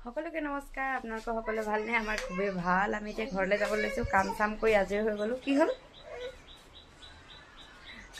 সকলোকে নমস্কাৰ। আপোনালোকৰ সকলো ভালনে? আমাৰ খুবেই ভাল। আমি এতিয়া ঘৰলৈ যাব লৈছোঁ। কাম চাম কৰি আজৰি হৈ গ'লোঁ। কি হ'ল,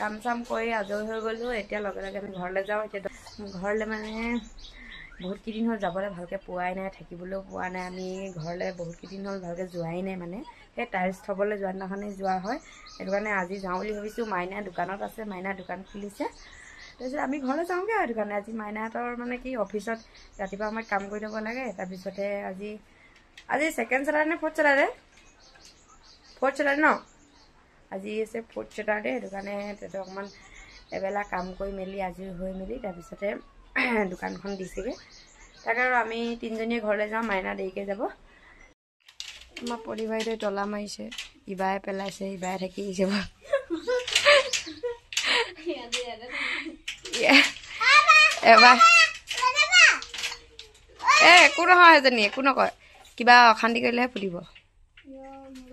কাম চাম কৰি আজৰি হৈ গ'লোঁ। এতিয়া লগে লগে আমি ঘৰলৈ যাওঁ। এতিয়া ঘৰলৈ মানে বহুত কেইদিন হ'ল যাবলৈ ভালকৈ পোৱাই নাই, থাকিবলৈও পোৱা নাই। আমি ঘৰলৈ বহুত কেইদিন হ'ল ভালকৈ যোৱাই নাই, মানে সেই টাইলছ থ'বলৈ যোৱা দিনাখনেই যোৱা হয়। সেইটো কাৰণে আজি যাওঁ বুলি ভাবিছোঁ। মাইনা দোকানত আছে, মাইনা দোকান খুলিছে। তাৰপিছত আমি ঘৰলৈ যাওঁগৈ আৰু। সেইটো কাৰণে আজি মাইনাহঁতৰ মানে কি অফিচত ৰাতিপুৱা সময়ত কাম কৰি ল'ব লাগে। তাৰপিছতে আজি আজি ছেকেণ্ড চেটাৰডে নে ফ'ৰ্থ চেটাৰডে? ফ'ৰ্থ চেটাৰডে ন? আজি আছে ফ'ৰ্থ চেটাৰডে। সেইটো কাৰণে তাতে অকণমান এবেলা কাম কৰি মেলি আজৰি হৈ মেলি তাৰপিছতে দোকানখন দিছেগৈ। তাকে আৰু আমি তিনিজনীয়ে ঘৰলৈ যাওঁ, মাইনা দেৰিকৈ যাব। আমাৰ পলি বাইদেৱে তলা মাৰিছে, ইবাই পেলাইছে, ইবাই থাকি যাব। এবাৰ এ একো নহয়, সেইজনী একো নকয়, কিবা অশান্তি কৰিলেহে ফুটিব।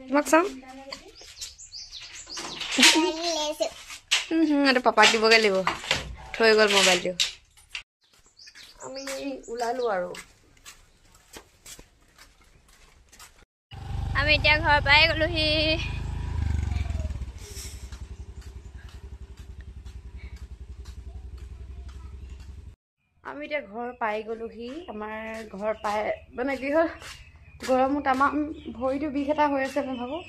তোমাক চাওঁ, এইটো পাপাক দিবগৈ লাগিব। থৈ গ'ল মোবাইলটো। আমি ওলালো আৰু আমি এতিয়া ঘৰ পাই গ'লোহি। আমি এতিয়া ঘৰ পাই গ'লোহি। আমাৰ ঘৰ পাই মানে কি হ'ল, গৰমত আমাৰ ভৰিটো বিষ এটা হৈ আছে। মই ভাবোঁ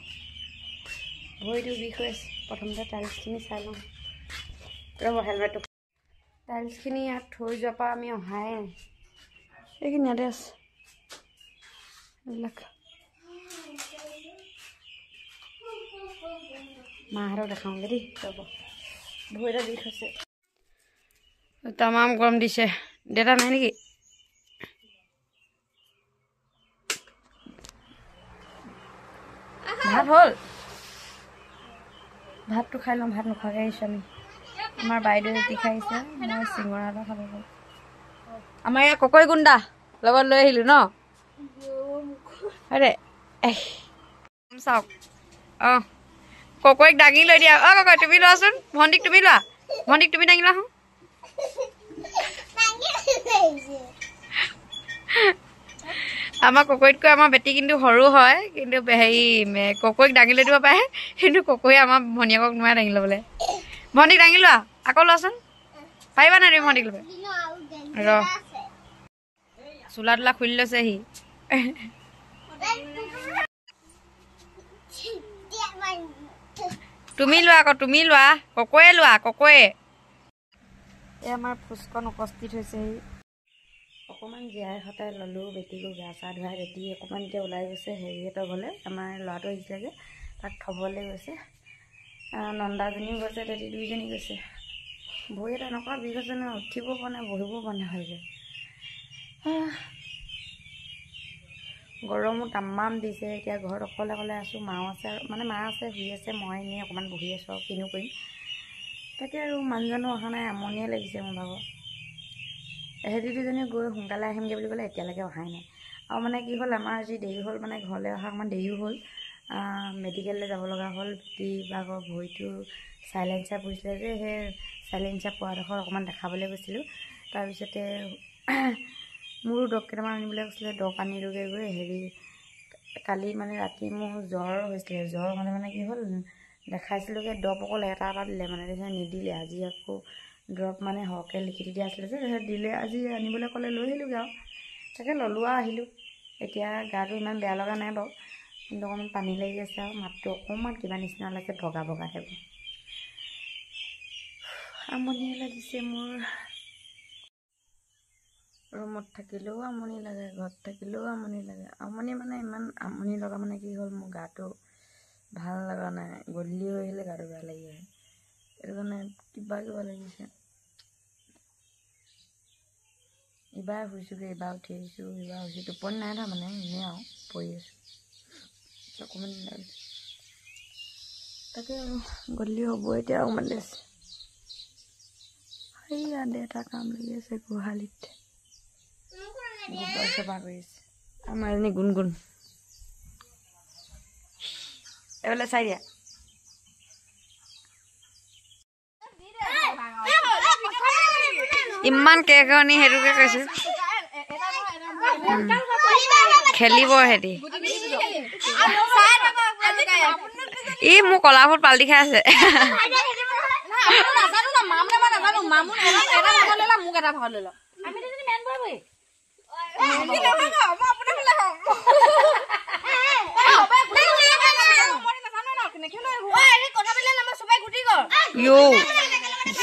ভৰিটো বিষ হৈ আছে। প্ৰথমতে টাইলছখিনি চাই লওঁ। ৰ'ব, হেলমেটটো। টাইলছখিনি ইয়াত থৈ যোৱাৰ পৰা আমি অহাই নাই। এইখিনি ইয়াতে আছে এইবিলাক। মাহঁতক দেখাওঁগৈ দেই। ৰ'ব, ভৰি এটা বিষ হৈছে। তামাম গৰম দিছে। দেউতা নাই নেকি? ভাত হ'ল? ভাতটো খাই লওঁ। ভাত নোখোৱাকৈ আহিছোঁ আমি। আমাৰ বাইদেউ ৰুটি খাইছে, মই চিঙৰা এটা খাব গ'ল। আমাৰ ইয়াত ককৈ গুণ্ডা লগত লৈ আহিলোঁ ন। আৰে চাওক, অঁ ককৈক দাঙি লৈ দিয়া। অঁ ককৈ তুমি লোৱাচোন, ভণ্টিক তুমি লোৱা, ভণ্টিক তুমি দাঙি লোৱা। আমাৰ ককৈতকৈ আমাৰ বেটি কিন্তু সৰু হয়, কিন্তু হেৰি ককৈক দাঙি লৈ দিব পাৰে, কিন্তু ককৈয়ে আমাৰ ভনীয়েকক নোৱাৰে দাঙি ল'বলৈ। ভণ্টিক দাঙি লোৱা, আকৌ লোৱাচোন। পাৰিবা নাই তুমি ভণ্টিক ল'ব? ৰ, চোলা তোলা খুলি লৈছে সি। তুমি লোৱা আকৌ, তুমি লোৱা, ককৈয়ে লোৱা, ককৈয়ে। এই আমাৰ ফুচকন উপস্থিত হৈছেহি। অকণমান জীয়াই সতাই ল'লোঁ বেটীকো গা চা ধুৱাই। বেটি অকণমান এতিয়া ওলাই গৈছে হেৰিহঁতৰ ঘৰলৈ। আমাৰ ল'ৰাটো আহিছিলে যে, তাক থ'বলৈ গৈছে। নন্দাজনীও গৈছে, তেতি দুইজনী গৈছে। ভৰি এটা এনেকুৱা বিষ হৈছে নহয়, উঠিব পৰা নাই, বহিব পৰা নাই ভালকৈ। গৰমো তামাম দিছে। এতিয়া ঘৰত অকলে অকলে আছোঁ, মাও আছে আৰু মানে মা আছে, শুই আছে, মই এনেই অকণমান বহি আছোঁ আৰু কিনো কৰিম। তাকে আৰু মানুহজনো অহা নাই, আমনিয়ে লাগিছে মোৰ ভাগৰ। এহেঁতি দুজনী গৈ সোনকালে আহিমগৈ বুলি ক'লে, এতিয়ালৈকে অহাই নাই। আৰু মানে কি হ'ল, আমাৰ আজি দেৰি হ'ল, মানে ঘৰলৈ অহা অকণমান দেৰিও হ'ল। মেডিকেললৈ যাব লগা হ'ল। বেটি ভাগৰ ভৰিটো চাইলেঞ্চাৰ পৰিছিলে যে, সেই চাইলেঞ্চাৰ পোৱাডোখৰ অকণমান দেখাবলৈ গৈছিলোঁ। তাৰপিছতে মোৰো দৰৱ কেইটামান আনিবলৈ কৈছিলে, দৰৱ আনিলোগৈ গৈ। হেৰি কালি মানে ৰাতি মোৰ জ্বৰ হৈছিলে। জ্বৰ হ'লে মানে কি হ'ল, দেখাইছিলোঁগৈ, দৰৱ অকল এটা এটা দিলে, মানে তাৰপিছত নিদিলে। আজি আকৌ দৰৱ মানে সৰহকৈ লিখি দি দিয়া আছিলে যে, তাৰপিছত দিলে। আজি আনিবলৈ ক'লে, লৈ আহিলোঁগৈ আৰু। তাকে ল'লোঁ আৰু আহিলোঁ। এতিয়া গাটো ইমান বেয়া লগা নাই বাৰু, কিন্তু অকণমান পানী লাগি আছে আৰু মাতটো অকণমান কিবা নিচিনা ওলাইছে, ভগা ভগা টাইপৰ। আমনিয়ে লাগিছে মোৰ। ৰুমত থাকিলেও আমনি লাগে, ঘৰত থাকিলেও আমনি লাগে। আমনি মানে ইমান আমনি লগা মানে কি হ'ল, মোৰ গাটো ভাল লগা নাই। গধূলি হৈ আহিলে গাটো বেয়া লাগি আহে, সেইটো কাৰণে কিবা কিবা লাগিছে। ইবাৰ শুইছোঁগৈ, ইবাৰ উঠি আহিছোঁ, ইবাৰ শুইছোঁ। টোপনি নাই ধৰা, মানে এনেই আৰু পৰি আছোঁ অকণমান লাগিছে। তাকে আৰু গধূলি হ'ব এতিয়া অকণমান দেৰি আছে। সেইয়া দেউতা কাম লাগি আছে গোহালিত, গোবৰ চফা কৰি আছে। আমাৰ এজনী গুণগুণ, এইফালে চাই দিয়া। ইমান কেকনি সেইটোকে কৈছো। খেলিব হেতি। ই মোৰ কলা ফুল পাল্টি খাই আছে।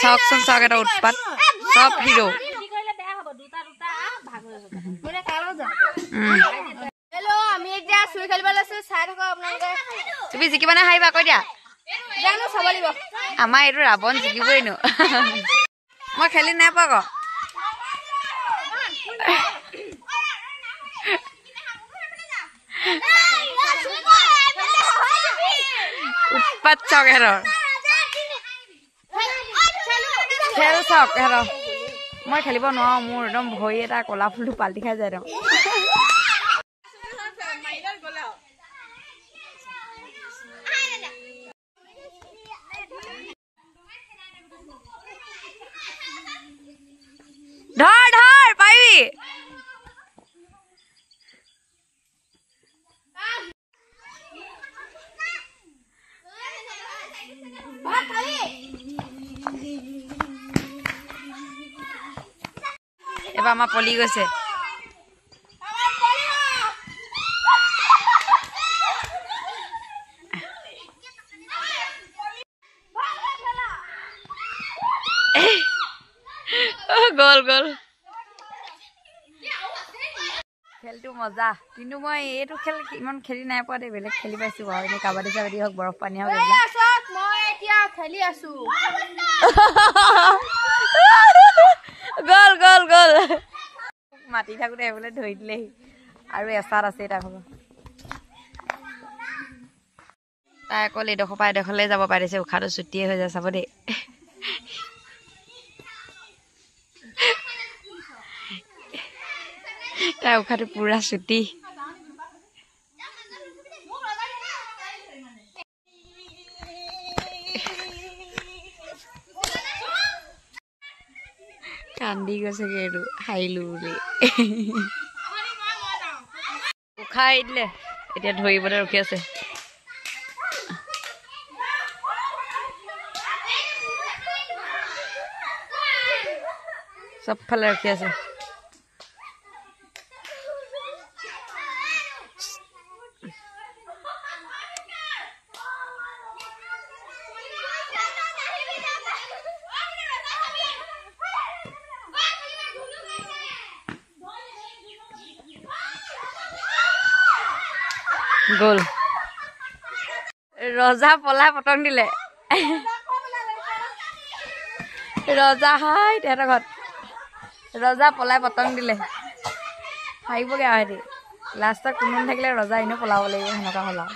চাওকচোন চাওক, এটা উৎপাত, চব হিৰো। তুমি জিকিবা নে হাৰিবা কৈ দিয়া। আমাৰ এইটো ৰাৱণ জিকিবই নো। মই খেলি নাই পোৱা আকৌ। উৎপাত চাওক সিহঁতৰ, খেল চাওক সিহঁতৰ। মই খেলিব নোৱাৰো, মোৰ একদম ভৰি এটা কলা ফুলটো পাল্টি খাই যায় একদম। ধৰ ধৰ পাৰিবি। এবাৰ আমাৰ পলি গৈছে। গ'ল গ'ল, খেলটো মজা। কিন্তু মই এইটো খেল ইমান খেলি নাই পোৱা দেই, বেলেগ খেলি পাইছো বাৰু। এনেই কাবাডী চাবাডী হওক, বৰফ পানী হওক। মই এতিয়া খেলি আছো। গ'ল গ'ল গ'ল। মাতি থাকোতে এইবোলে ধৰি দিলেহি। আৰু এচাত আছে তাৰ ভাগৰ। তাই অকল এইডোখৰ পৰা এডোখৰলৈ যাব পাৰিছে, উশাহটো চুটিয়ে হৈ যায় চাব দেই। তাই উশাহটো পুৰা চুটি। কান্দি গৈছেগে এইটো হাৰিলো বুলি। উশাহ এৰি দিলে, এতিয়া ধৰিবলৈ ৰখি আছে। চবফালে ৰখি আছে। গ'ল, ৰজা পলাই পতং দিলে। ৰজা হাই তেহেঁতৰ ঘৰত ৰজা পলাই পতং দিলে। হাৰিবগৈ আৰু সিহঁতি লাষ্টত কোনো নাথাকিলে ৰজা এনেও পলাব লাগিব, সেনেকুৱা হ'ল আৰু।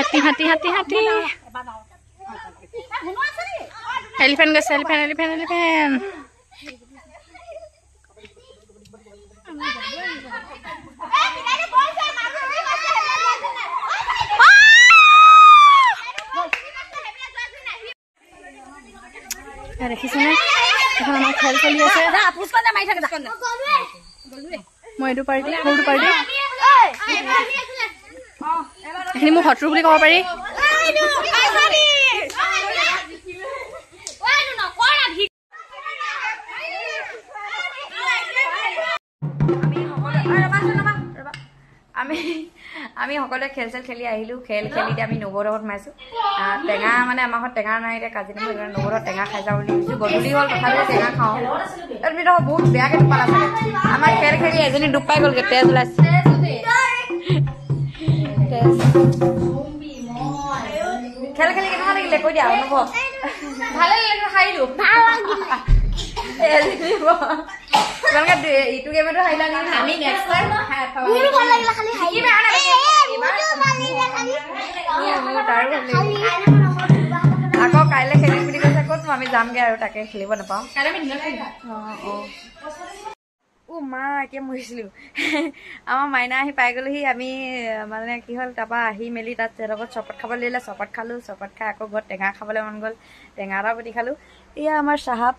হাতী হাতী হাতী হাতী এলিফেণ্ট গৈছে, এলিফেণ্ট এলিফেণ্ট এলিফেণ্ট। দেখিছেনে এখন আমাৰ খেল চলি আছে। মই এইটো পাৰ্টি, সৰুটো পাৰ্টি, এইখিনি মোৰ শত্ৰু বুলি ক'ব পাৰি। আমি সকলোৱে খেল চেল খেলি আহিলোঁ। খেল খেলি এতিয়া আমি নবৌহঁতৰ ঘৰত সোমাইছোঁ। টেঙা মানে আমাৰ ঘৰত টেঙা নাই, এতিয়া কাজি নেমু, সেইকাৰণে নবৌহঁতৰ টেঙা খাই যাওঁ বুলি ভাবিছোঁ। গধূলি হ'ল তথাপিও টেঙা খাওঁ। তুমি দেখোন বহুত বেয়াকৈ দুখ পালা চাগে। আমাৰ খেল খেলি এজনী দুখ পাই গ'লগৈ, তেজ ওলাইছে। তেজ। খেল খেলি কেনেকুৱা লাগিলে কৈ দিয়া অনুভৱ? ভালে লাগিলে, হাৰিলো। তোমালোকে ইটো গেমতো হাৰিলা নেকি? আমি নেক্সট টাইম আকৌ কাইলৈ খেলিম বুলি কৈছে। ক'ত আমি যামগে আৰু তাকে খেলিব নাপাওঁ। অ' মা, এতিয়া মৰিছিলোঁ। আমাৰ মাইনা আহি পাই গ'লোহি। আমি মানে কি হ'ল, তাৰপৰা আহি মেলি তাত সিহঁতৰ চৰবত খাবলৈ দিলে, চৰবত খালোঁ। চৰবত খাই আকৌ ঘৰত টেঙা খাবলৈ মন গ'ল, টেঙা এটা কুটি খালোঁ। এয়া আমাৰ চাহাব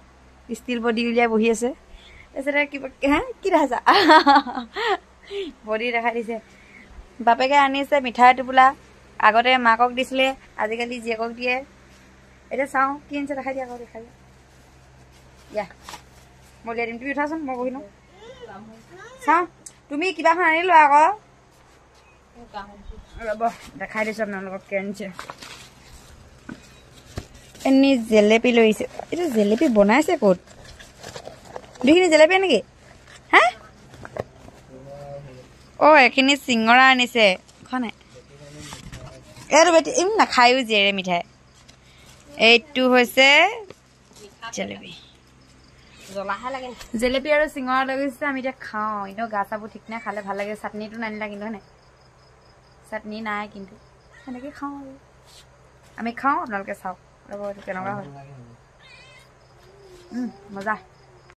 ষ্টিল বডি উলিয়াই বহি আছে। তাৰপিছতে কিবা হে কি দেখাইছা, বডি দেখাই দিছে। বাপেকে আনিছে মিঠাই টোপোলা, আগতে মাকক দিছিলে, আজিকালি জীয়েকক দিয়ে। এতিয়া চাওঁ কি আনিছে, দেখাই দিয়া আকৌ, দেখাই দিয়া। দিয়া মই উলিয়াই দিম, তুমি উঠাচোন, মই বহি লওঁ। চাওঁ তুমি কিবা এখন আনি লোৱা আকৌ। ৰ'ব দেখাই দিছোঁ আপোনালোকক কি আনিছে। এনেই জেলেপি লৈ আহিছে। এইটো জেলেপি বনাইছে ক'ত? দুইখিনি জেলেপি নেকি? হা অ' এইখিনি চিঙৰা আনিছে, খোৱা নাই এইটো বেটি নাখায়ো জীয়েৰে মিঠাই। এইটো হৈছে জেলেপি, জেলেপি আৰু চিঙৰা লৈ গৈছে। আমি এতিয়া খাওঁ। এনেও গা চাবোৰ ঠিক নাই, খালে ভাল লাগে। চাটনিটো নানিলা কিন্তু, হয় নাই? চাটনি নাই কিন্তু, সেনেকৈ খাওঁ আৰু আমি খাওঁ। আপোনালোকে চাওক ৰ'ব এইটো কেনেকুৱা হয়। মজা।